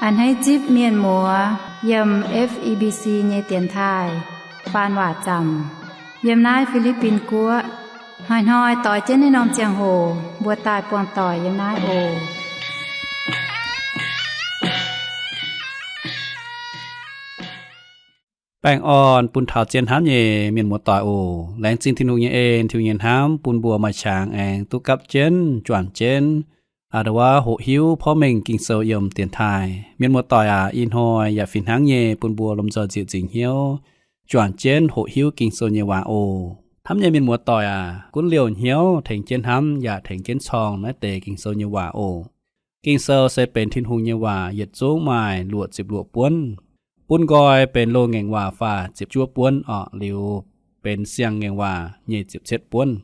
A'hneiv zipv mienh muoz yiem F E B C nyei dienx taaih faan waac zaamc yiem naaiv Fi^li^bin Guoqv. Hnoi-hnoi doix jienv naaiv norm ziangh hoc mbuo daaih buangh doic yiem naaiv oc. Baengh orn bun taux zien hnamv nyei mienh muoz-doic oc. Laengz zingh Tin-Hungh nyei en, Tin-Hungh nyei hnamv bun mbuo maaih qangx aengx duqv gapv jienv, juangc jienv, a'nda wuov hoqc hiuv porv mengh Ging-Sou yiem dienx taaih. Mienh muoz-doic aac, ih hnoi yaac fih hnangv nyei bun mbuo lomh nzoih nzieqc nzingc hnyouv juangc jienv hoqc hiuv Ging-Sou nyei waac oc. Hnamv nyei mienh muoz-doic aac, gunv liouh hnyouv tengx jienv hnamv yaac tengx jienv corng naaiv deix Ging-Sou nyei waac oc. Ging-Sou se benx Tin-Hungh nyei waac, yietc zungv maaih luoqc ziepc luoqc buonv. Bun nqoi benx loz-ngaengc waac faah ziepc juov buonv orqc, liuz benx siang-ngaengc waac nyei ziepc cietv buonv.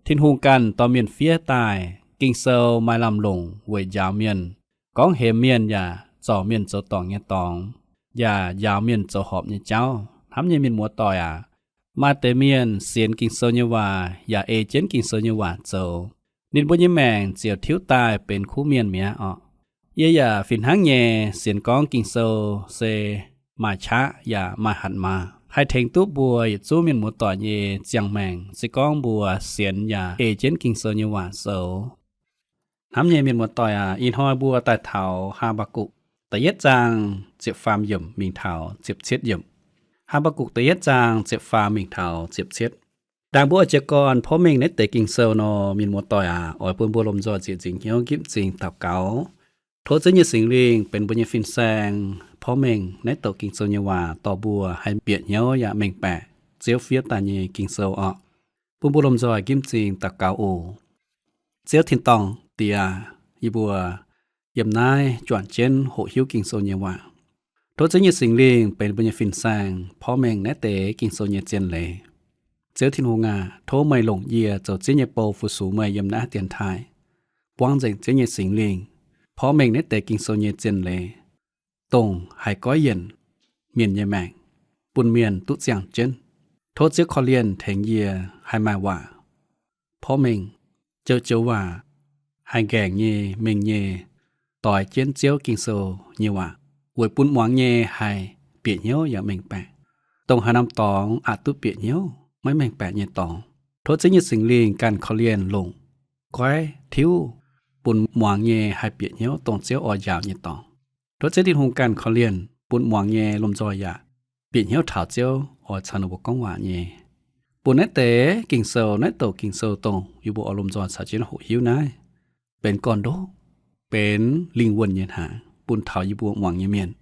Tin-Hungh ganh dorh mienh fiev daaih. Ging-Sou maaih lamh longc weic njaaux mienh, gorngv hemx mienh yaac zorc mienh zoux dorngc nyei dorngx, yaac njaaux mienh zoux horpc nyei jauv. Hnamv nyei mienh muoz-doic aac, maaih deix mienh sienx Ging-Sou nyei waac yaac ei jienv Ging-Sou nyei waac zoux. Ninh mbuo nyei maengc ziouc tiuv daaih benx kuv mienh mi'aqv orqc. Yie yaac fih hnangv nyei sienx gorngv Ging-Sou se maaih qaqv yaac maaih hatc maaz, haih tengx duqv mbuo yietc zungv mienh muoz-doic nyei ziangh maengc, se gorngv mbuo sienx yaac ei jienv Ging-Sou nyei waac zoux. Hnamv nyei mienh muoz-doic aac, ih hnoi mbuo daaih taux Haa^mbaa^gukc da'yietv zaang ziepc faam yiemc mingh taux ziepc cietv yiemc. Haa^mbaa^gukc da'yietv zaang ziepc faam mingh taux ziepc cietv. Ndaangc mbuo oix jiez gorn porv mengh naaiv deix Ging-Sou nor, mienh muoz-doic aac, oix bun mbuo lomh nzoih nzieqc nzingc hnyouv, nqipv m'zing daux gaux, tov Ziouv nyei Singx Lingh benx mbuo nyei fin-saeng, porv mengh naaiv douc Ging-Sou nyei waac dorh mbuo haih bieqc hnyouv yaac mengh baeqc Ziouv fiev daaih nyei Ging-Sou orqc. Bun mbuo lomh nzoih nqipv m'zing daux gaux oc. Ziouv tin-dorngh Diex, yie mbuo yiem naaiv juangc jienv hoqc hiuv Ging-Sou nyei waac. Tov Ziouv nyei Singx Lingh benx mbuo nyei fin-saeng, porv mengh naaiv deix Ging-Sou nyei zien leiz. Ziouv Tin-Hungh aac, tov meih longc yie zoux Ziouv nyei bou fu-sux meih yiem naaiv dienx taaih. Buangv nzengc Ziouv nyei Singx Lingh porv mengh naaiv deix Ging-Sou nyei zien leiz, dongh haih goiv yienc mienh nyei maengc, bun mienh duqv ziangh jienv. Tov Ziouv korv-lienh tengx yie haih maaih waac porv mengh, joux-joux waac haih nqaengc nyei, mengh nyei, doix jienv Ziouv Ging-Sou nyei waac, weic bun muangx nyei haih bieqc hnyouv yaac mengh baeqc, dongh haaix norm dorngx aqc duqv bieqc hnyouv, maiv mengh baeqc nyei dorngx. Tov Ziouv nyei Singx Lingh ganh korv-lienh longc goiv tiuv, bun muangx nyei haih bieqc hnyouv dongh Ziouv oix njaaux nyei dorngx. Tov Ziouv Tin-Hungh ganh korv-lienh bun muangx nyei lomh nzoih yaac bieqc hnyouv taux Ziouv oix caux ninh mbuo gorngv waac nyei. Bun naaiv deix Ging-Sou, naaiv douc Ging-Sou dongh yie mbuo oix lomh nzoih caux jienv hoqc hiuv naaiv, benx gorn-ndoqv, benx lingh wuonh nyei hnaangx bun taux yie mbuo muangx nyei mienh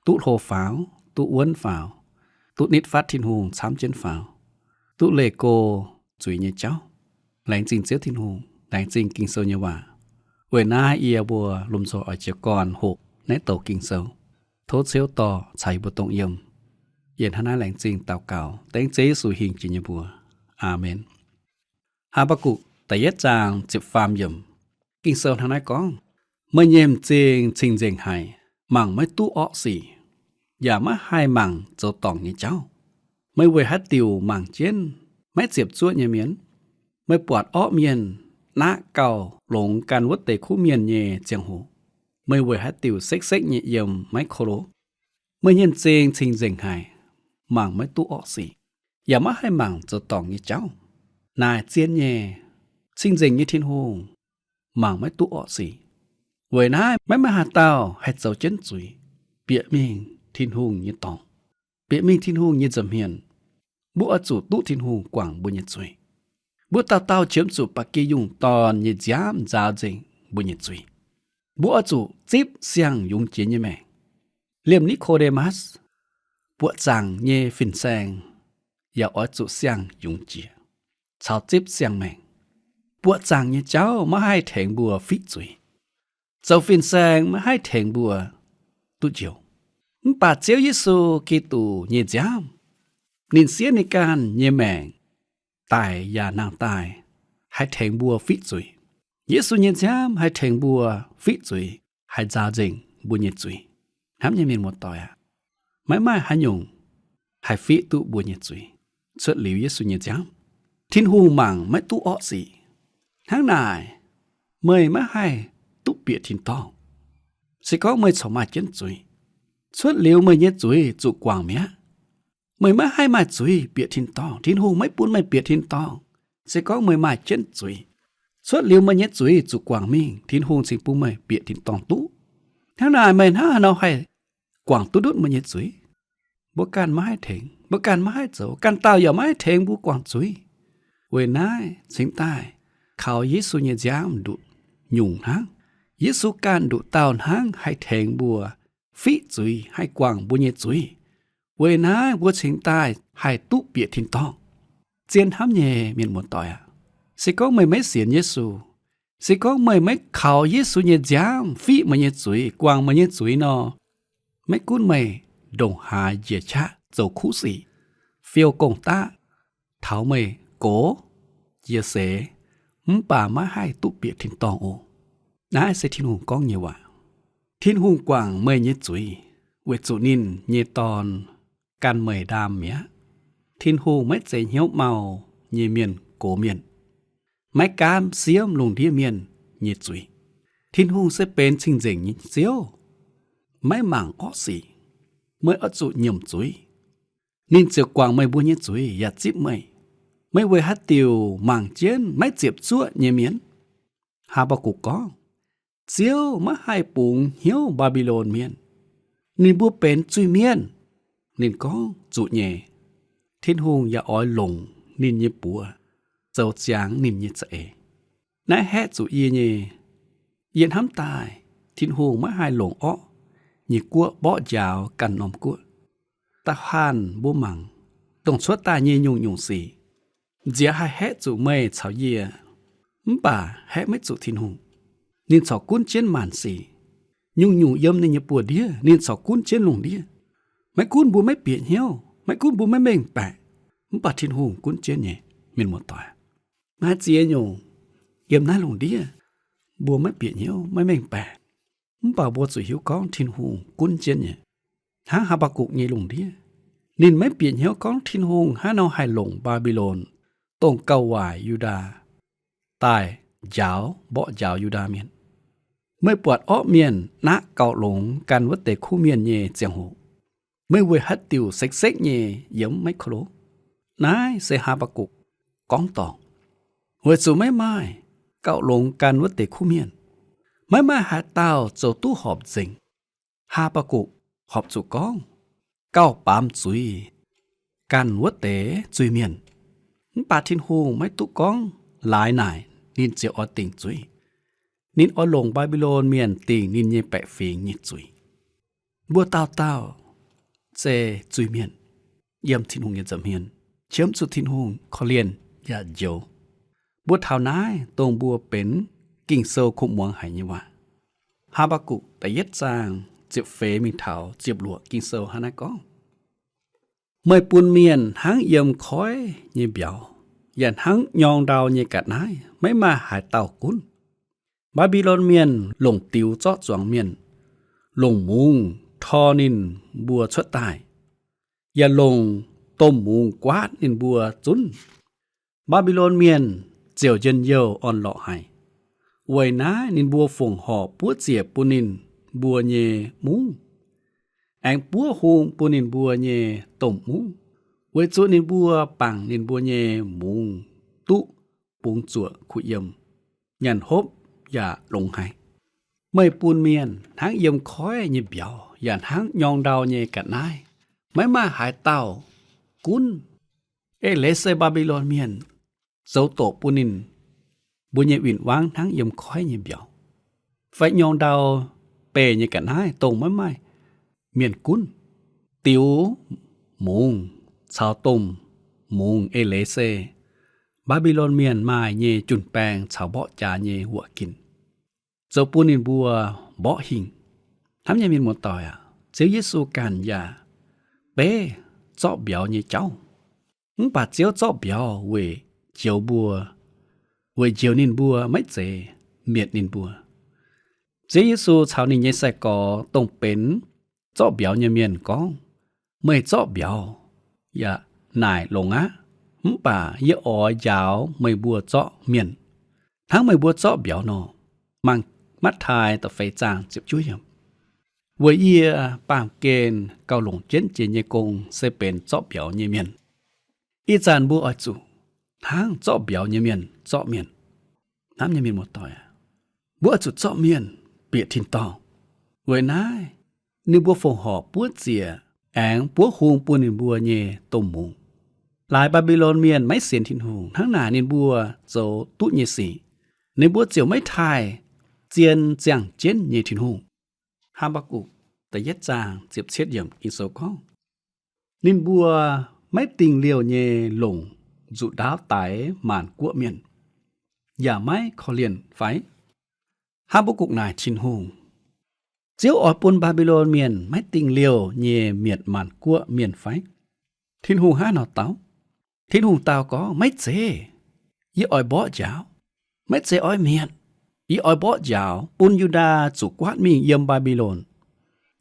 duqv hlo faaux, duqv wuonv faaux, duqv nitv fatv Tin-Hungh camv jienv faaux, duqv leih go zuiz nyei jauv. Laengz zingh Ziouv Tin-Hungh, laengz zingh Ging-Sou nyei waac. Weic naaiv yie mbuo lomh nzoih oix jiez gorn hoqc naaiv douc Ging-Sou. Tov Ziouv dorh caux yie mbuo dongh yiem. Yie hnangv naaiv laengz zingh daux gaux dengv Ziouv Yesu hingh jiex nyei mbuox. Aamen. Haa^mbaa^gukc da'yietv zaang ziepc faam yiemc. Ging-Sou hnangv naaiv gorngv, Meih nyei m'zing cing-nzengc haic, mangc maiv duqv orqv sic, yaac maiv haih mangc zoux dorngc nyei jauv. Meih weic haaix diuc mangc jienv maiv ziepc zuoqv nyei mienh? Meih buatc orqv mienh naqv gauh longx gan wuov deix kuv mienh nyei ziangh hoc, meih weic haaix diuc sekv-sekv nyei yiem maiv ko lo? Meih nyei m'zing cing-nzengc haic, mangc maiv duqv orqv sic, yaac maiv haih mangc zoux dorngc nyei jauv. Naaic zien nyei, cing-nzengc nyei Tin-Hungh mangc maiv duqv orqv sic. Weic naaiv maiv maaih haaix dauh haih zoux jienv zuiz, bieqc mingh Tin-Hungh nyei dorngx, bieqc mingh Tin-Hungh nyei nza'hmien. Mbuo oix zuqc duqv Tin-Hungh guangc mbuo nyei zuiz. Mbuo dauh dauh qiemx zuqc ba'gi yungh dorn nyei nziaamv nzaaux nzengc mbuo nyei zuiz. Mbuo oix zuqc zipv siang-yungz jiex nyei maengc. Liemh Ni^ko^nde^matv, buoqc zaangc nyei fin-saeng yaac oix zuqc siang-yungz jiex caux zipv siang-maengc. Buoqc zaangc nyei jauv maiv haih tengx mbuo fiqv zuiz. Zoux fin-saeng maiv haih tengx mbuo duqv njoux. Mv baac Ziouv Yesu Giduc nyei nziaamv, ninh siev ninh ganh nyei maengc daic yaac nangh daaih, haih tengx mbuo fiqv zuiz. Yesu nyei nziaamv haih tengx mbuo fiqv zuiz, haih nzaaux nzengc mbuo nyei zuiz. Hnamv nyei mienh muoz-doic aac, maiv maaih haaix nyungc haih fiqv duqv mbuo nyei zuiz cuotv liuz Yesu nyei nziaamv. Tin-Hungh mangc maiv duqv orqv sic. Hnangv naaic, meih maiv haih duqv bieqc tin-dorngh. Se gorngv meih corc maaih jienv zuiz, cuotv liuz meih nyei zuiz zuqc guangc mi'aqv. Meih maiv haih maaih zuiz bieqc tin-dorngh. Tin-Hungh maiv bun meih bieqc tin-dorngh, se gorngv meih maaih jienv zuiz. Cuotv liuz meih nyei zuiz zuqc guangc mingh, Tin-Hungh cingx bun meih bieqc tin-dorngh duqv. Hnangv naaic meih hnangv haaix nor haih guangc duqv ndutv meih nyei zuiz? Mbuo ganh maiv haih tengx, mbuo ganh maiv haih zoux, ganh dauh yaac maiv haih tengx mbuo guangc zuiz. Weic naaiv cingx daaih kaux Yesu nyei nziaamv nduqc nyungc hnangv. Yesu ganh nduqc dauh hnangv haih tengx mbuo fiqv zuiz, haih guangc mbuo nyei zuiz. Weic naaiv mbuo cingx daaih haih duqv bieqc tin-dorngh. Zien hnamv nyei mienh muoz-doic aac, se gorngv meih maiv sienx Yesu, se gorngv meih maiv kaux Yesu nyei nziaamv fiqv meih nyei zuiz, guangc meih nyei zuiz nor, maiv gunv meih ndongc haaix njiec qaqv zoux kuv sic, fiou gong-daqv, taux meih gox jiex seix, mv baac maiv haih duqv bieqc tin-dorngh oc. Naaiv se Tin-Hungh gorngv nyei waac. Tin-Hungh guangc meih nyei zuiz weic zuqc ninh nyei Dorn gan meih ndaam mi'aqv. Tin-Hungh maiv zeiz hnyouv mau nyei mienh gox mienh, maiv gaamv siemv lungh ndiev mienh nyei zuiz. Tin-Hungh se benx cing-nzengc nyei Ziouv, maiv mangc orqv sic. Meih oix zuqc nyiemc zuiz. Ninh ziouc guangc meih mbuo nyei zuiz yaac zipv meih. Meih weic haaix diuc mangc jienv maiv ziepc zuoqv nyei mienh? Haa^mbaa^gukc gorngv, Ziouv maiv haih bungx hnyouv Mbaa^mbi^lon Mienh. Ninh mbuo benx zuiz-mienh. Ninh gorngv zuqc nyei. Tin-Hungh yaac oix longc ninh nyei buoz zoux ziangx ninh nyei za'eix. Naaiv haeqv zuqc yie nyei. Yie hnamv daaih Tin-Hungh maiv haih longc orqv nyei guoqv mborqv njaaux ganh norm guoqv. Da'faanh mbuo mangc dongh cuotv daaih nyei nyungc-nyungc sic, nziex haih haeqv zuqc meih caux yie, mv baac haeqv maiv zuqc Tin-Hungh. Ninh corc gunv jienv maanc sic. Nyungc-nyungc yiem ninh nyei buoz-ndiev ninh corc gunv jienv lungh ndiev. Maiv gunv mbuo maiv bieqc hnyouv, maiv gunv mbuo maiv mengh baeqc, mv baac Tin-Hungh gunv jienv nyei, mienh muoz-doic. Naaiv ziex nyungc yiem naaiv lungh ndiev, mbuo maiv bieqc hnyouv, maiv mengh baeqc, mv baac mbuo zuqc hiuv gorngv Tin-Hungh gunv jienv nyei. Hnangv Haa^mbaa^gukc nyei lungh ndiev, ninh maiv bieqc hnyouv gorngv Tin-Hungh hnangv nor haih longc Mbaa^mbi^lon, dongh gauh waaic Yu^ndaa, daaih njaaux mborqv njaaux Yu^ndaa Mienh. Meih buatc orqv mienh naqv gauh longx gan wuov deix kuv mienh nyei ziangh hoc, meih weic haaix diuc sekv-sekv nyei yiem maiv ko lo? Naaiv se Haa^mbaa^gukc gorngv dorngc, weic zuqc maiv maaih gauh longx gan wuov deix kuv mienh. Maiv maaih haaix dauh zoux duqv horpc nzengc. Haa^mbaa^gukc horpc zuqc gorngv gauh baamz zuiz ganh wuov deix zuiz-mienh. Mv baac Tin-Hungh maiv duqv gorngv laaix naaic ninh ziouc oix dingc zuiz. Ninh oix longc Mbaa^mbi^lon Mienh dingc ninh nyei baeqc fingx nyei zuiz. Mbuo dauh dauh se zuiz-mienh yiem Tin-Hungh nyei nza'hmien, qiemx zuqc Tin-Hungh korv-lienh yaac njoux. Mbuo taux naaiv dongh mbuo benx Ging-Sou kuv muangx haic nyei waac. Haa^mbaa^gukc da'yietv zaang ziepc feix mingh taux ziepc luoqc Ging-Sou hnangv naaiv gorngv, Meih bun mienh hnangv yiem koiv nyei mbiauz, yaac hnangv nyorng ndau nyei ga'naaiv, maiv maaih haaix dauh gunv. Mbaa^mbi^lon Mienh longc diux zorqv zuangx mienh, longc mungz tor ninh mbuo cuotv daaih, yaac longc domh mungz guaatv ninh mbuo zunv. Mbaa^mbi^lon Mienh ziouc njien-youh orn-lorqc haic. Weic naaiv ninh mbuo fongc horc buov ziec bun ninh mbuo nyei mungv, aengx buov hung bun ninh mbuo nyei domh mungv, weic zuqc ninh mbuo bangc ninh mbuo nyei mungz duqv bungx zuoqc kuh yiem, nyanc hopv yaac longx haic. Meih bun mienh hnangv yiem koiv nyei mbiauz yaac hnangv nyorng ndau nyei ga'naaiv, maiv maaih haaix dauh gunv. Eix leiz se Mbaa^mbi^lon Mienh zoux doqc bun ninh mbuo nyei win-wangv hnangv yiem koiv nyei mbiauz, fai nyorng ndau beih nyei ga'naaiv dongh maiv maaih mienh gunv. Diux mungz caux domh mungz eix leiz se Mbaa^mbi^lon Mienh maaih nyei jun-baeng caux mborqv jaax nyei wuoqc ginc, zoux bun ninh mbuo mborqv hingh. Hnamv nyei mienh muoz-doic aac, Ziouv Yesu ganh yaac beiv zorqv mbiauz nyei jauv. Mv baac Ziouv zorqv mbiauz weic njoux mbuo, weic njoux ninh mbuo, maiv zeiz mietc ninh mbuo. Ziouv Yesu caux ninh nyei sai-gorx dongh benx zorqv mbiauz nyei mienh gorngv, Meih zorqv mbiauz yaac naaic longx aqv, mv baac yie oix njaaux meih mbuo zorqv mienh, hnangv meih mbuo zorqv mbiauz nor. Mangc Matv^taai da'feix zaang ziepc juov yiemc. Weic yie baamh gen gauh longc jienv jiex nyei gong se benx zorqv mbiauz nyei mienh. Ih zanc mbuo oix zuqc hnangv zorqv mbiauz nyei mienh zorqv mienh. Hnamv nyei mienh muoz-doic aac, mbuo oix zuqc zorqv mienh bieqc tin-dorngh. Weic naaiv ninh mbuo fongc horc buov ziec aengx buov hung bun ninh mbuo nyei domh mungz. Laaix Mbaa^mbi^lon mienh maiv sienx Tin-Hungh hnangv naaic ninh mbuo zoux duqv nyei sic, ninh mbuo ziouc maiv taaih zien ziangh jienv nyei Tin-Hungh. Haa^mbaa^gukc da'yietv zaang ziepc cietv yiemc Ging-Sou gorngv, ninh mbuo maiv dingh liouh nyei longc nzuqc ndaauv daix maanc guoqv mienh, yaac maiv korv-lienh fai? Haa^mbaa^gukc naaic Tin-Hungh, Ziouv oix bun Mbaa^mbi^lon mienh maiv dingh liouh nyei mietc maanc guoqv mienh fai? Tin-Hungh hnangv nor dau. Tin-Hungh dau gorngv, Maiv zeiz. Yie oix mborqv njaaux. Maiv zeiz oix mietc. Yie oix mborqv njaaux bun Yu^ndaa zuqc guaatv mingh yiem Mbaa^mbi^lon.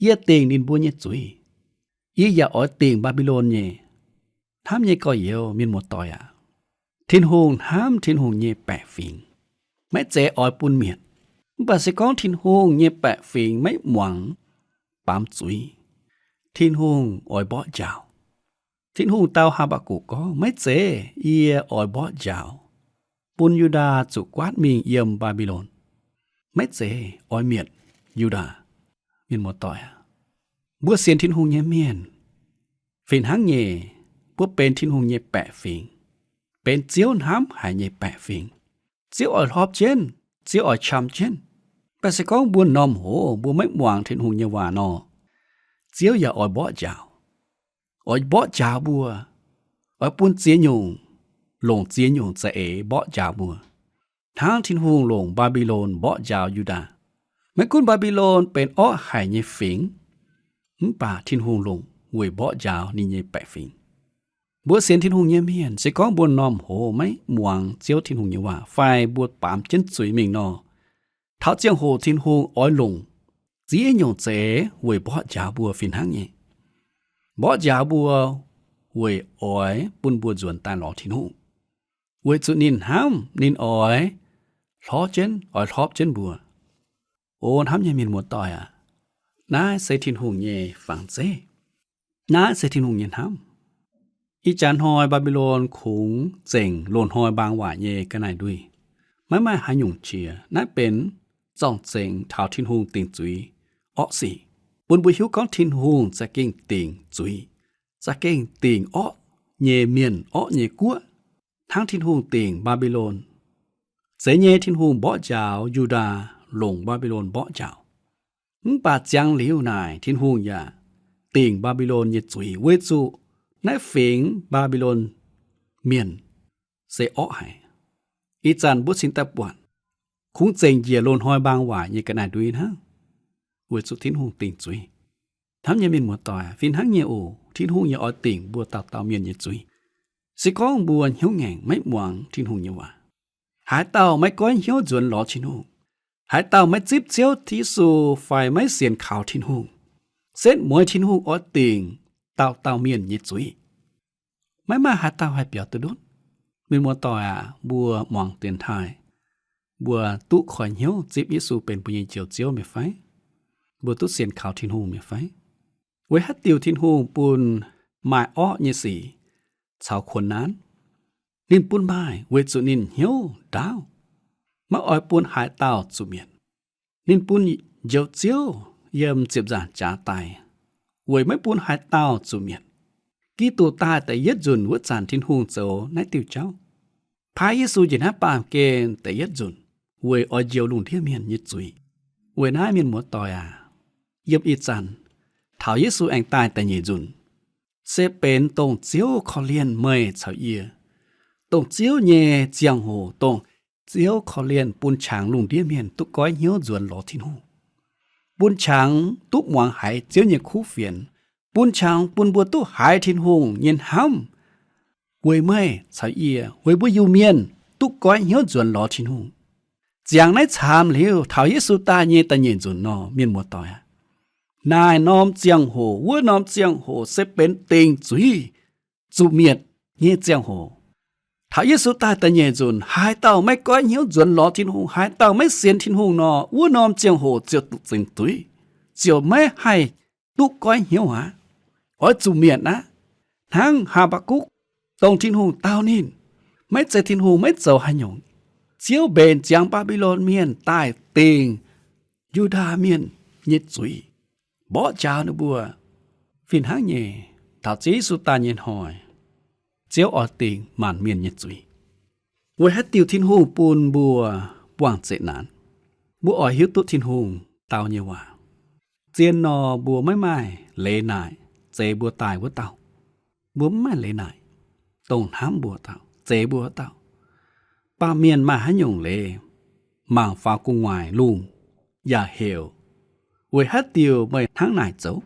Yie dingc ninh mbuo nyei zuiz. Yie yaac oix dingc Mbaa^mbi^lon nyei. Hnamv nyei gorx-youz mienh muoz-doic aac, Tin-Hungh hnamv Tin-Hungh nyei baeqc fingx, maiv zeiz oix bun mietc. Mv baac se gorngv Tin-Hungh nyei baeqc fingx maiv muangx, baamz zuiz, Tin-Hungh oix mborqv njaaux. Tin-Hungh dau Haa^mbaa^gukc gorngv, Maiv zeiz. Yie oix mborqv njaaux bun Yu^ndaa zuqc guaatv mingh yiem Mbaa^mbi^lon. Maiv zeiz oix mietc Yu^ndaa. Mienh muoz-doic aac, mbuo sienx Tin-Hungh nyei mienh, fih hnangv nyei, mbuo benx Tin-Hungh nyei baeqc fingx, benx Ziouv hnamv haic nyei baeqc fingx. Ziouv oix hlorpv jienv, Ziouv oix qam jienv. Mv baac se gorngv mbuo m'normh hoz mbuo maiv muangx Tin-Hungh nyei waac nor, Ziouv yaac oix mborqv njaaux. Oix mborqv njaaux mbuo, oix bun ziex nyungc longc ziex nyungc za'eix mborqv njaaux mbuo, hnangv Tin-Hungh longc Mbaa^mbi^lon mborqv njaaux Yu^ndaa. Maiv gunv Mbaa^mbi^lon benx orqv haic nyei fingx, mv baac Tin-Hungh longc weic mborqv njaaux ninh nyei baeqc fingx. Mbuo sienx Tin-Hungh nyei mienh, se gorngv mbuo m'normh hoz maiv muangx Ziouv Tin-Hungh nyei waac fai mbuo baamz jienv zuiz mingh nor, taux ziangh hoc Tin-Hungh oix longc ziex nyungc za'eix weic mborqv njaaux mbuo fih hnangv nyei. Mborqv njaaux mbuo weic oix bun mbuo nzuonx daaih lorz Tin-Hungh, weic zuqc ninh hnamv, ninh oix hlorpv jienv, oix hlorpv jienv mbuo. O hnamv nyei mienh muoz-doic aac, naaiv se Tin-Hungh nyei fangx zeiv. Naaiv se Tin-Hungh nyei hnamv. Ih jaax hnoi Mbaa^mbi^lon kungx zengc loz-hnoi mbaang waaic nyei ga'naaiv-ndui. Maiv maaih haaix nyungc qiex. Naaiv benx zorng-zengx taux Tin-Hungh dingc zuiz orqv sic, bun mbuo hiuv gorngv Tin-Hungh za'gengh dingc zuiz, za'gengh dingc orqv nyei mienh, orqv nyei guoqv, hnangv Tin-Hungh dingc Mbaa^mbi^lon. Zeiz nyei, Tin-Hungh mborqv njaaux Yu^ndaa, longc Mbaa^mbi^lon mborqv njaaux. Mv baac ziangx liuz naaic, Tin-Hungh yaac dingc Mbaa^mbi^lon nyei zuiz, weic zuqc naaiv fingx Mbaa^mbi^lon mienh se orqv haic. Ih zanc mbuo cingx daaih buatc, kungx zengc njiec loz-hnoi mbaang waaic nyei ga'naaiv-ndui hnangv, weic zuqc Tin-Hungh dingc zuiz. Hnamv nyei mienh muoz-doic, fih hnangv nyei oc, Tin-Hungh yaac oix dingc mbuo dauh dauh mienh nyei zuiz. Se gorngv mbuo hnyouv ngaengc maiv muangx Tin-Hungh nyei waac, haaix dauh maiv goiv hnyouv nzuonx lorz Tin-Hungh, haaix dauh maiv zipv Ziouv Yesu fai maiv sienx kaux Tin-Hungh, setv mueiz Tin-Hungh oix dingc dauh dauh mienh nyei zuiz. Maiv maaih haaix dauh haih biaux duqv ndutv. Mienh muoz-doic aac, mbuo muangx dienx taaih, mbuo duqv koi hnyouv zipv Yesu benx mbuo nyei Njoux Ziouv mi'aqv fai? Mbuo duqv sienx kaux Tin-Hungh mi'aqv fai? Weic haaix diuc Tin-Hungh bun maaih orqv nyei sic caux kuonx naanv? Ninh bun maaih weic zuqc ninh hnyouv ndaauv, maiv oix bun haaix dauh zuqc mietc. Ninh bun Njoux Ziouv yiem ziepc nzaangc jaax daic, weic maiv bun haaix dauh zuqc mietc. Giduc daaih da'yietv nzunc wuov zanc Tin-Hungh zoux naaiv diuh jauv, paaiv Yesu njiec naaiv baamh gen da'yietv nzunc, weic oix njoux lungh ndiev mienh nyei zuiz. Weic naaiv mienh muoz-doic aac, yiem ih zanc taux Yesu aengx daaih da'nyeic nzunc, se benx dongh Ziouv korv-lienh meih caux yie, dongh Ziouv nyei ziangh hoc, dongh Ziouv korv-lienh bun qangx lungh ndiev mienh duqv goiv hnyouv nzuonx lorz Tin-Hungh, bun qangx duqv muangx haiz Ziouv nyei kuv fienx, bun qangx bun mbuo duqv haiz Tin-Hungh nyei hnamv weic meih caux yie, weic mbuo Iu-Mienh duqv goiv hnyouv nzuonx lorz Tin-Hungh. Ziangx naaiv caamx liuz, taux Yesu daaih nyei da'nyeic nzunc nor, mienh muoz-doic aac, naaiv norm ziangh hoc, wuov norm ziangh hoc se benx dingc zuiz, zuqc mietc nyei ziangh hoc. Taux Yesu daaih da'nyeic nzunc, haaix dauh maiv goiv hnyouv nzuonx lorz Tin-Hungh, haaix dauh maiv sienx Tin-Hungh nor, wuov norm ziangh hoc ziouc duqv zengc zuiz. ziouc maiv haih duqv goiv hnyouv aqv. Oix zuqc mietc aqv. Hnangv Haa^mbaa^gukc, dongh Tin-Hungh dau ninh, maiv zeiz Tin-Hungh maiv zoux haaix nyungc. Ziouv mbenc ziangx Mbaa^mbi^lon Mienh daaih dingc Yu^ndaa Mienh nyei zuiz, mborqv njaaux ninh mbuo. Fih hnangv nyei, taux Ziouv Yesu daaih nyei hnoi, Ziouv oix dingc maanc mienh nyei zuiz. Weic haaix diuc Tin-Hungh bun mbuo buangh zeqc naanc? Mbuo oix hiuv duqv Tin-Hungh dau nyei waac. Zien nor, mbuo maiv maaih leiz naaic zeix mbuo daaih wuov dauh. Mbuo maiv maaih leiz naaic dongh hnamv mbuo dauh, zeix mbuo wuov dauh. Baamh mienh maaih haaix nyungc leiz mangc faaux gu'nguaaic lungh yaac heuc, weic haaix diuc meih hnangv naaic zoux?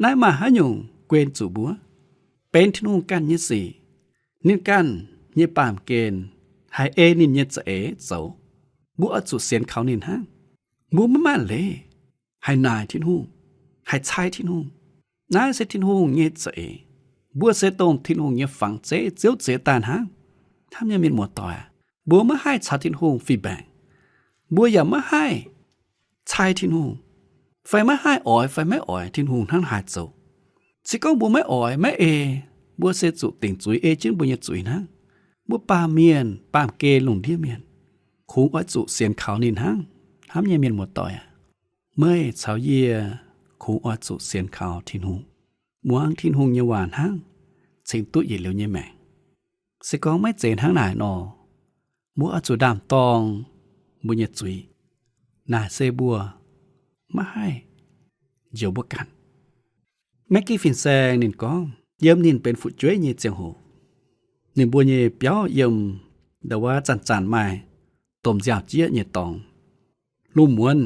Naaiv maaih haaix nyungc guen zuqc mbuo? Benx Tin-Hungh ganh nyei sic. Ninh ganh nyei baamh gen haih ei ninh nyei za'eix zoux. Mbuo oix zuqc sienx kaux ninh hnangv. Mbuo maiv maaih leiz haih naaic Tin-Hungh, haih cai Tin-Hungh. Naaiv se Tin-Hungh nyei za'eix. Mbuo se dongh Tin-Hungh nyei fangx zeiv, Ziouv zeix daaih hnangv. Hnamv nyei mienh muoz-doic aac, mbuo maiv haih caux Tin-Hungh fih mbaengc. Mbuo yaac maiv haih cai Tin-Hungh, fai maiv haih oix fai maiv oix Tin-Hungh hnangv haaix zoux. Se gorngv mbuo maiv oix maiv ei, mbuo se zuqc dingc zuiz ei jienv mbuo nyei zuiz hnangv. Mbuo baamh mienh, baamh gen lungh ndiev mienh, kungx oix zuqc sienx kaux ninh hnangv. Hnamv nyei mienh muoz-doic aac, meih caux yie kungx oix zuqc sienx kaux Tin-Hungh, muangx Tin-Hungh nyei waac hnangv, cingx duqv yietc liuz nyei maengc. Se gorngv maiv zeiz hnangv naaic nor, mbuo oix zuqc ndaam-dorng mbuo nyei zuiz. Naaic se mbuo maiv haih njoux mbuo ganh. Maiv Gitv Fin-Saeng ninh gorngv, yiem ninh benx fu'jueiv nyei ziangh hoc, ninh mbuo nyei biauv yiem ndau wuov zanc-zanc maaih domh nziaaux-jieqv nyei dorngx. Lungh muonz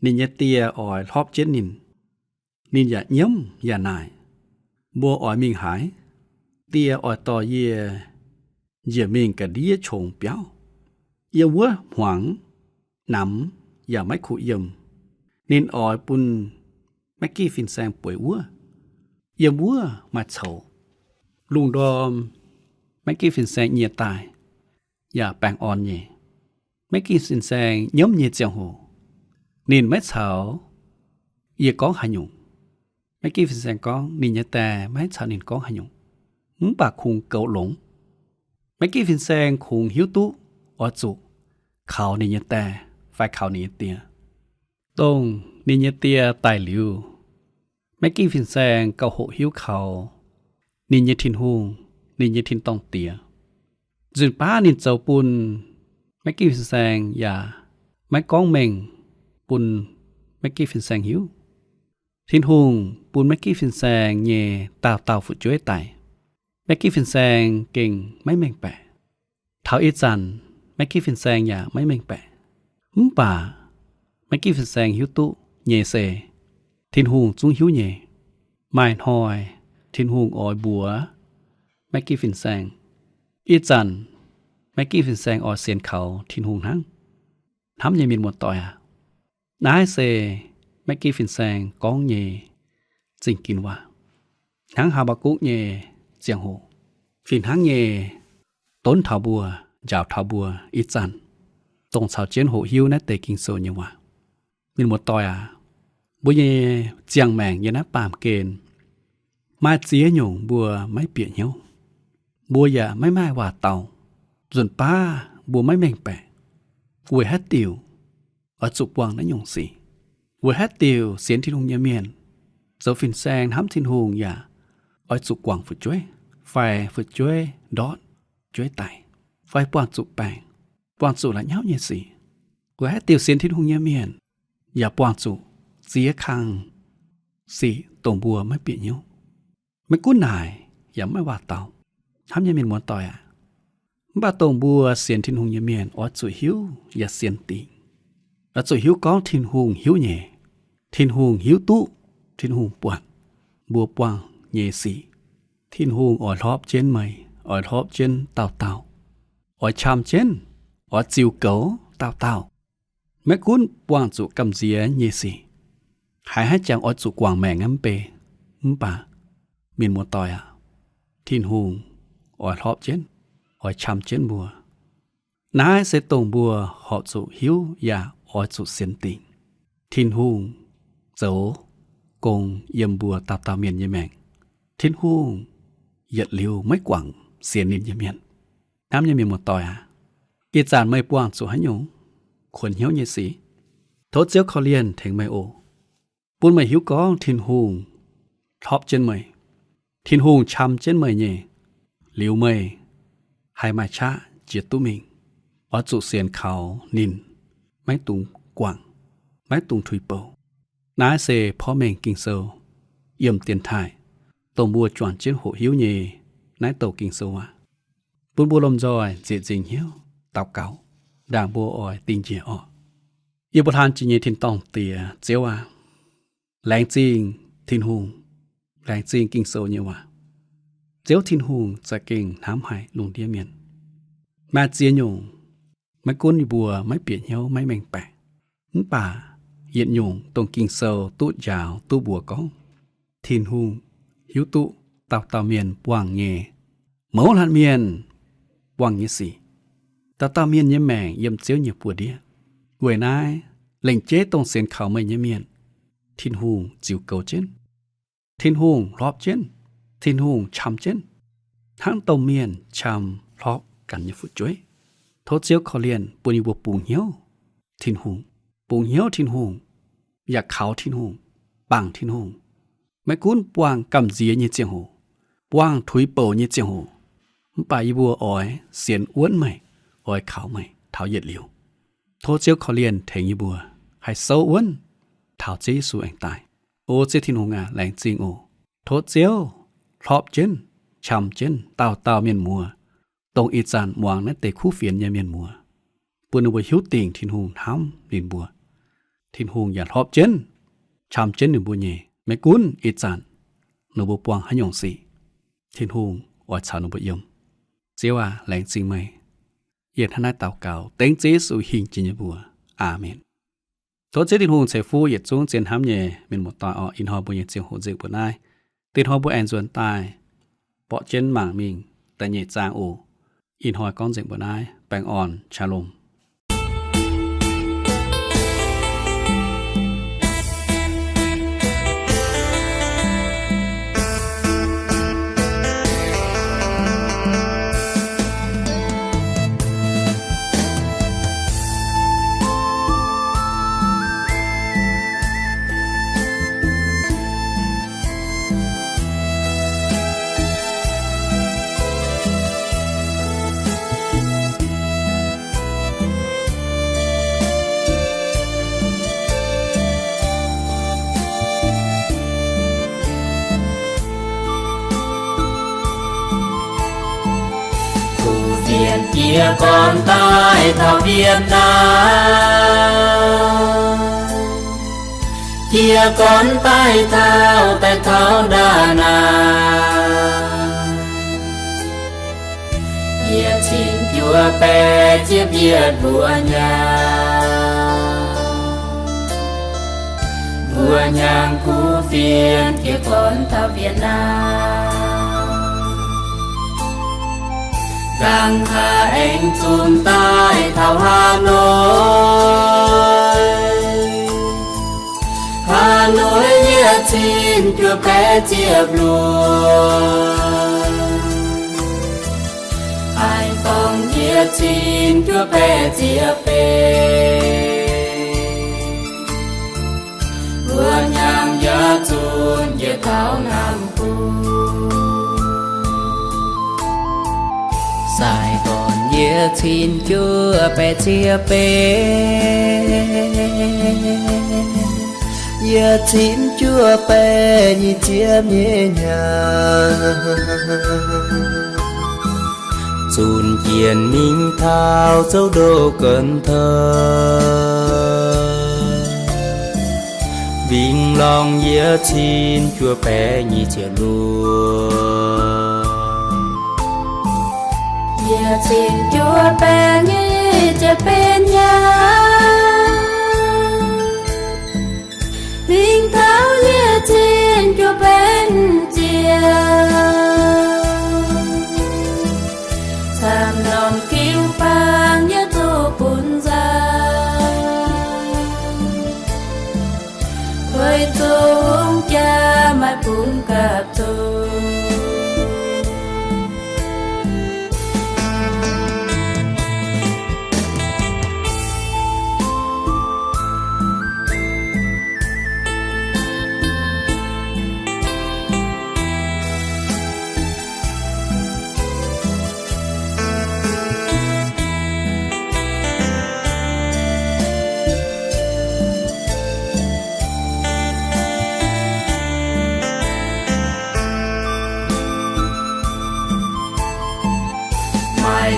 ninh nyei die oix hlorpv jienv ninh. Ninh yaac nyiemv yaac naaic, mbuo oix mingh haaix? Die oix dorh yie njiec mingh ga'ndiev qongx biauv. Yiem wuov hmuangx, namx yaac maiv kuh yiem. Ninh oix bun Maiv Gitv Fin-Saeng bueix wuov. Yiem wuov maaih coux. Lungh ndorm Maiv Gitv Fin-Saeng nyie daaih yaac baengh orn nyei. Maiv Gitv Fin-Saeng nyiemv nyei ziangh hoc, ninh maiv caux yie gorngv haaix nyungc. Maiv Gitv Fin-Saeng gorngv ninh nyei die maiv caux ninh gorngv haaix nyungc, mv baac kungx goux longx. Maiv Gitv Fin-Saeng kungx hiuv duqv oix zuqc kaux ninh nyei die fai kaux ninh nyei die. Dongh ninh nyei die daic liuz, Maiv Gitv Fin-Saeng gauh hoqc hiuv kaux ninh nyei Tin-Hungh, ninh nyei tin-dorngh Diex. Nzunc baav ninh zoux bun Maiv Gitv Fin-Saeng yaac maiv gorngv mengh bun Maiv Gitv Fin-Saeng hiuv. Tin-Hungh bun Maiv Gitv Fin-Saeng nyei dauh dauh fu'jueiv daic, Maiv Gitv Fin-Saeng gengh maiv mengh baeqc. Taux ih zanc Maiv Gitv Fin-Saeng yaac maiv mengh baeqc. Mv baac Maiv Gitv Fin-Saeng hiuv duqv nyei se, Tin-Hungh zungv hiuv nyei. Maaih hnoi Tin-Hungh oix mbuox Maiv Gitv Fin-Saeng. Ih zanc Maiv Gitv Fin-Saeng oix sienx kaux Tin-Hungh hnangv. Hnamv nyei mienh muoz-doic aac, naaiv se Maiv Gitv Fin-Saeng gorngv nyei zingh ginx waac. Hnangv Haa^mbaa^gukc nyei ziangh hoc, fih hnangv nyei donv taux mbuo, njaaux taux mbuo ih zanc, dongh caux jienv hoqc hiuv naaiv deix Ging-Sou nyei waac. Mienh muoz-doic aac, mbuo nyei ziangh maengc yiem naaiv baamh gen, maaih ziex nyungc mbuo maiv bieqc hnyouv. Mbuo yaac maiv maaih waac dau. Nzunc baav mbuo maiv mengh baeqc, weic haaix diuc oix zuqc buangh naaiv nyungc sic. Weic haaix diuc sienx Tin-Hungh nyei mienh, zoux fin-saeng hnamv Tin-Hungh yaac oix zuqc guangc fu'jueiv, fai fu'jueiv ndortv, fu'jueiv daic, fai buangh zuqc baengc, buangh zuqc la'nyauv nyei sic. Weic haaix diuc sienx Tin-Hungh nyei mienh yaac buangh zuqc ziex kang sic dongh mbuo maiv bieqc hnyouv. Maiv gunv naaic yaac maiv waac dau. Hnamv nyei mienh muoz-doic aac, mv baac dongh mbuo sienx Tin-Hungh nyei mienh oix zuqc hiuv yaac sienx dingc. Oix zuqc hiuv gorngv Tin-Hungh hiuv nyei. Tin-Hungh hiuv duqv, Tin-Hungh buatc mbuo buangh nyei sic. Tin-Hungh oix hlorpv jienv meih, oix hlorpv jienv dauh dauh, oix qam jienv, oix ziux goux dauh dauh. Maiv gunv buangh zuqc gamh nziex nyei sic, haiz haaix jangx oix zuqc guangc maengc aqv mv bei, mv baac mienh muoz-doic aac, Tin-Hungh oix hlorpv jienv, oix qam jienv mbuo. Naaiv se dongh mbuo horpc zuqc hiuv yaac oix zuqc sienx dingc. Tin-Hungh zoux gong yiem mbuo dauh dauh mienh nyei maengc. Tin-Hungh yietc liuz maiv guangc sienx ninh nyei mienh. Hnamv nyei mienh muoz-doic aac, ih zanc meih buangh zuqc haaix nyungc kuonx hnyouv nyei sic, tov Ziouv korv-lienh tengx meih oc. Bun meih hiuv gorngv Tin-Hungh hlopv jienv meih, Tin-Hungh qam jienv meih nyei, liuz meih haih maaih qaqv jiex duqv mingh, oix zuqc sienx kaux ninh, maiv dungx guangc, maiv dungx tuix bouc. Naaiv se porv mengh Ging-Sou yiem dienx taaih, dongh mbuo juangc jienv hoqc hiuv nyei naaiv douc Ging-Sou waac, bun mbuo lomh nzoih nzieqc nzingc hnyouv daux gaux, ndaangc mbuo oix dingh njiec orqc. Yie mbuo hlaan jiex nyei tin-dorngh Diex, Ziouv aac, laengz zingh Tin-Hungh, laengz zingh Ging-Sou nyei waac. Ziouv Tin-Hungh za'gengh hnamv haic lungh ndiev mienh. Maaih ziex nyungc, maiv gunv yie mbuo maiv bieqc hnyouv, maiv mengh baeqc, mv baac yietc nyungc dongh Ging-Sou duqv njaaux duqv mbuox gorngv, Tin-Hungh hiuv duqv dauh dauh mienh buangh nyei, mouz laanh mienh buangh nyei sic. Dauh dauh mienh nyei maengc yiem Ziouv nyei buoz-ndiev. Weic naaiv, lengc jeiv dongh sienx kaux meih nyei mienh, Tin-Hungh ziux goux jienv, Tin-Hungh hlopv jienv, Tin-Hungh qam jienv, hnangv domh mienh qam hlopv ganh nyei fu'jueiv. Tov Ziouv korv-lienh bun yie mbuo bungx hnyouv Tin-Hungh, bungx hnyouv Tin-Hungh, yaac kaux Tin-Hungh, bangc Tin-Hungh. Maiv gunv buangh gamh nziex nyei ziangh hoc, buangh tuix bouc nyei ziangh hoc, mv baac yie mbuo oix sienx wuonv meih, oix kaux meih taux yietc liuz. Tov Ziouv korv-lienh tengx yie mbuo haih souv wuonv taux Ziouv Yesu aengx daaih. O Ziouv Tin-Hungh aac, laengz zingh oc. Tov Ziouv hlopv jienv, qam jienv dauh dauh mienh muoz, dongh ih zanc muangx naaiv deix kuv fienx nyei mienh muoz, bun ninh mbuo hiuv dingc Tin-Hungh hnamv ninh mbuo. Tin-Hungh yaac hlopv jienv, qam jienv ninh mbuo nyei. Maiv gunv ih zanc ninh mbuo buangh haaix nyungc sic, Tin-Hungh oix caux ninh mbuo yiem. Ziouv aac, laengz zingh meih. Yie hnangv naaiv daux gaux dengv Ziouv Yesu hingh jiex nyei mbuox. Aamen. Tov Ziouv Tin-Hungh ceix fuqv yietc zungv zien hnamv nyei mienh muoz-doic orqc. Ih hnoi mbuo nyei ziangh hoc nzengc mbuo naaiv. Dinh hnoi mbuo aengx nzuonx daaih borqv jienv mangc mingh da'nyeic zaang oc. Ih hnoi gorngv nzengc mbuo naaiv. Baengh orn, shalom. Kuv fienx jiez gorn daaih taux Việt Nam, jiez gorn daaih taux, daaih taux Đà Nẵng. Yietc cin juov baeqv ziepc yietc mbuo nyaanh, mbuo nyaanh kuv fienx jiez gorn taux Việt Nam. Dangh haaix aengx zunc daaih taux Hà Nội, Hà Nội yietc cin juov baeqv ziepc luoqc, Hải Phòng yietc cin juov baeqv ziepc betv. Mbuo nyaanh yietc zunc njiec taux Nam Sài Gòn yietc cin juov baeqv ziepc betv, yietc cin juov baeqv nyic ziepc nyeic nyaanh. Zunc jienv mingh taux Châu Đốc Cần Thơ, Vĩnh Long yietc cin juov baeqv nyic ziepc luoqc, yietc cin juov baeqv nyic ziepc betv nyaanh. Vĩnh Thảo yietc cin juov baeqv ziepc, camv norm Kiu Bang yietc zuqc bun nzauh. Tuix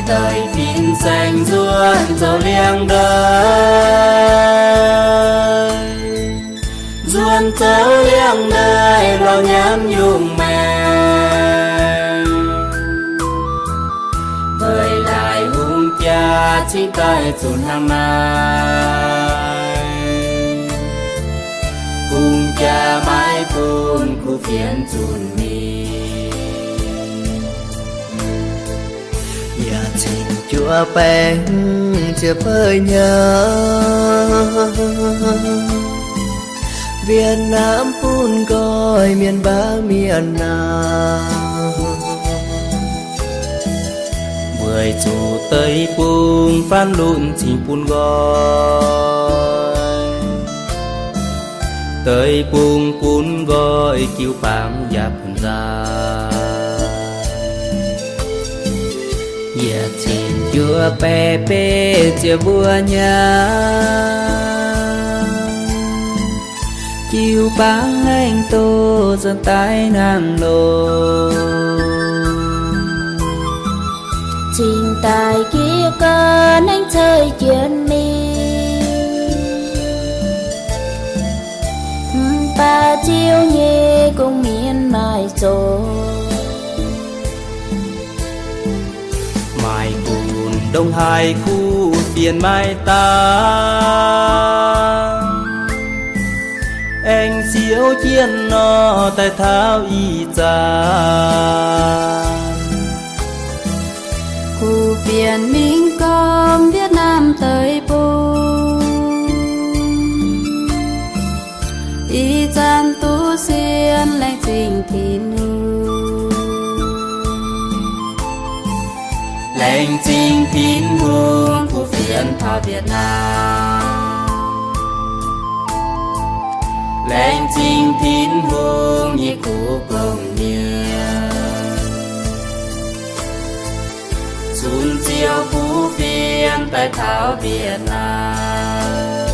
Daaih fin-saeng nzuonx zoux liangx-ndaaih, nzuonx zoux liangx-ndaaih lorz nyanv yungh maengc. Mbuo laaix hungh jaa cingx daaih zuqc hnangv naaiv. Hungh jaa maiv bun kuv fienx zunh mingh. Yaac cingx juov baeng ziepc feix hnyangx, Việt Nam bun nqoi mienh mbaauh mienh naaic. Weic zuqc deic-bung faanv lunx cingx bun nqoi, deic-bung bun nqoi jiu-baang yaac bun nzaaih. Yietc cin juov baeqv betv ziepc mbuo hnyangx, jiu-baang aengx doz zanc daaih hnangv loz. Cingx daaih jiez gorn aengx ceix jienv mingh, mv baac Ziouv nyei gong-mienh maaih zoqc. Maaih gunv ndongc haaix kuv fienx maaih dangh, aengx siouv jienv nor daaih taux ih zanc. Kuv fienx mingh gormx Việt Nam deic-bung, ih zanc duqv sienx laengz zingh Tin-Hungh. Laengz zingh Tin-Hungh kuv fienx taux Việt Nam. Laengz zingh Tin-Hungh nyei kuv gong-mienh, zunc Ziouv kuv fienx daaih taux Việt Nam,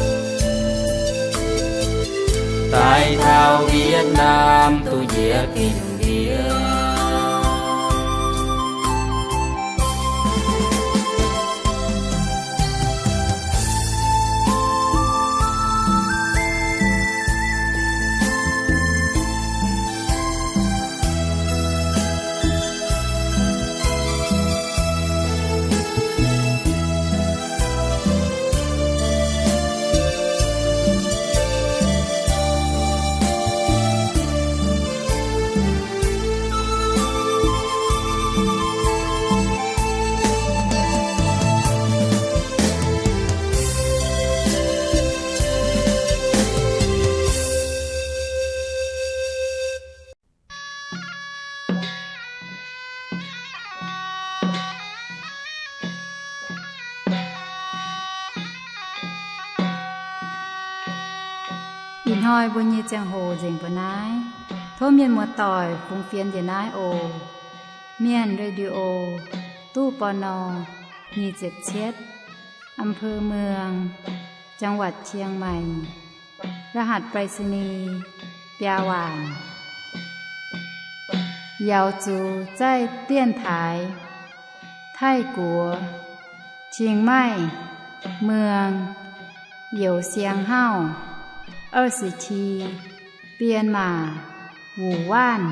daaih taux Việt Nam duqv njiec gengh ndiev. Ih hnoi mbuo nyei ziangh hoc nzengc mbuo naaiv. Tov mienh muoz-doic fungx fienx njiec naaiv oc. Mienh Radio, ตู้ ปณ. nyic ziepc cietv, อำเภอเมือง จังหวัดเชียงใหม่ รหัสไปรษณีย์ biaa waanc. Yaux zuqc zaih dienx taaix Taiv-Guoqv, Chiang Mai, Muang, Youz Siang Hauv, 二十七, Bienh Maac, Wuc Waanv.